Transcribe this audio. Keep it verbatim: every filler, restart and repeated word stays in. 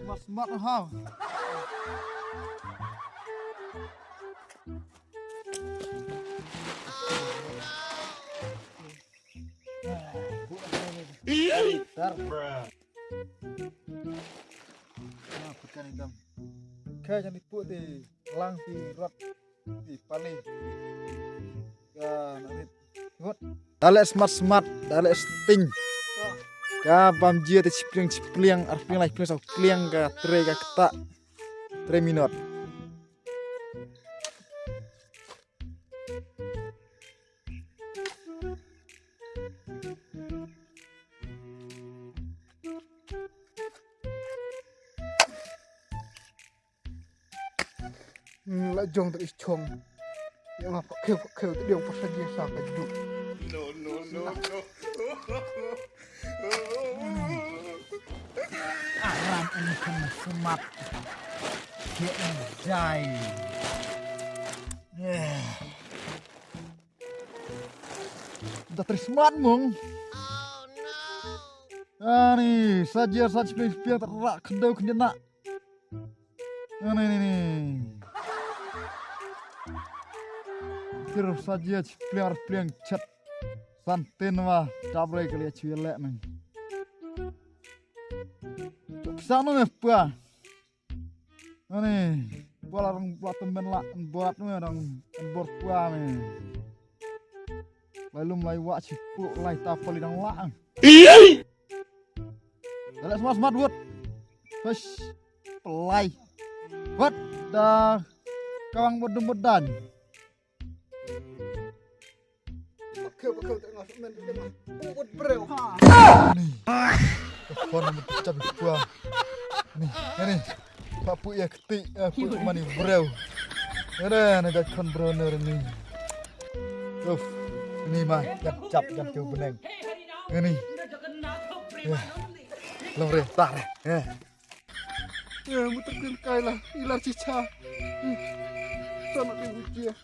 Smat, smat, ha. Tar. Ah, put kan idam. Ka jan iput ti lang ti rot ti pali. Ka narit. Ngut. Da leh smat smat, da leh sting. Ka bam jia te chipliang chipliang, ar pliang lai pliang saw kliang ka tre ka kta. Tre minot. Hmm, la jong te i chong. Yang apa keu keu te dia pasal dia sa ka ju. No, no, no, no. Aram ini kena semat. Dia jai. Eh. Da trismat mung. Ani, saja saj ping ping terak kedau kena. Ani ni ni. Kir saja pliang pliang chat. Santin wa, tabre kali chu lek ni. Chuk sang ni pua. Ani, bor la rang bor temen la, bor me rang bor pua me. Lai lum lai wa chi pu lai ta pali dang la. Dalek smat smat wut. Pes, pelai. Wut, da kawang bor dum bor dan. Bakhe bakhe tengah semen tengah. Ubut breu ha. Ni. Khon mun tu chap pua. Ni, ni. Papu ya keti, papu mani breu. Ada na jak khon breu ner ni. Uf. Ni ma jak chap jak keu beneng. Ni. Lom re tar. Eh. Eh, muter kin kai la, ilar chicha. Sana di bujia.